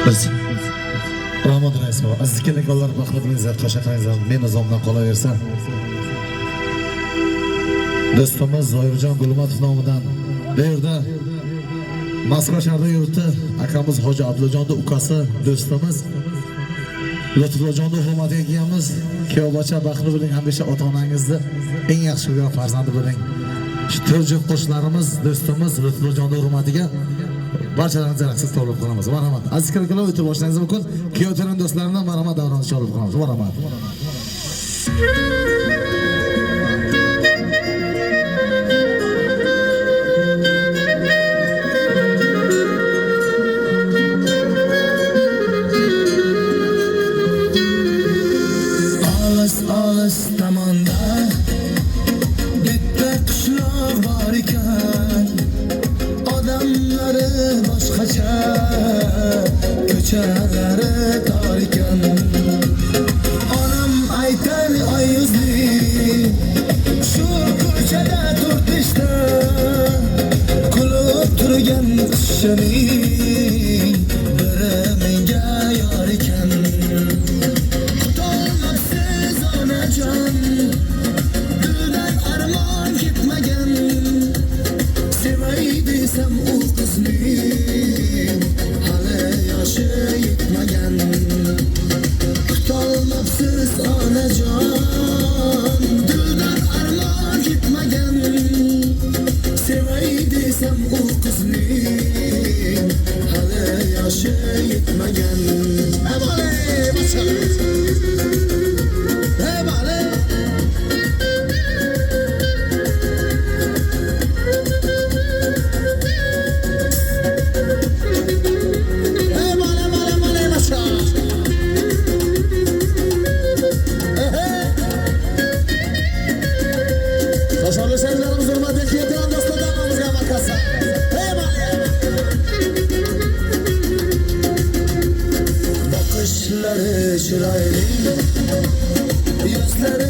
Biz Rahmat Raisov, aziz kelinlar, baxtli bo'linglar, qo'shaqangizlar, men nizomdan qolaversa. Do'stimiz Zoirjon Gulmatov nomidan bu yerda Moskva shahrida yuribdi akamiz Hoji Abdujonni ukasi, do'stimiz Lutfullojonni hurmatiga kelganmiz. Kuyovbocha baxtli bo'ling, hamisha ota-onangizni eng yaxshi ko'rgan farzandi bo'ling. Shu to'rt juft qo'shiqlarimiz do'stimiz Lutfullojonni hurmatiga barchalaringizni raqsga taklif qilamiz. Marhamat. Aziz kelinlar, o'tib boshlaringiz mumkin. Kuyov to'rin do'stlarimdan marhamat davrani cholib qilamiz. Marhamat. Olis olis tomonda bitta qishloq bor ekan, odamlari boshqacha, ko'chalari tor ekan. Onam aytar oy yuzli shu ko'chada turtishda kulib turgan qizchaning biri menga yor ekan. Tolmabsiz onajon, dildan armon ketmagan. Sevay desam u qizning hali yoshi yetmagan. Kutolmabsiz onajon, dildan armon ketmagan. Sevay desam u qizning hali yoshi yetmagan. Ebale, Ebale. Ebale, ebale, ebale, başa. Ehe. Tosholi shahrlarimiz hurmatiga kelgan do'stlarimizga makasa. Ebale. Bakışları chiroyli, yuzlari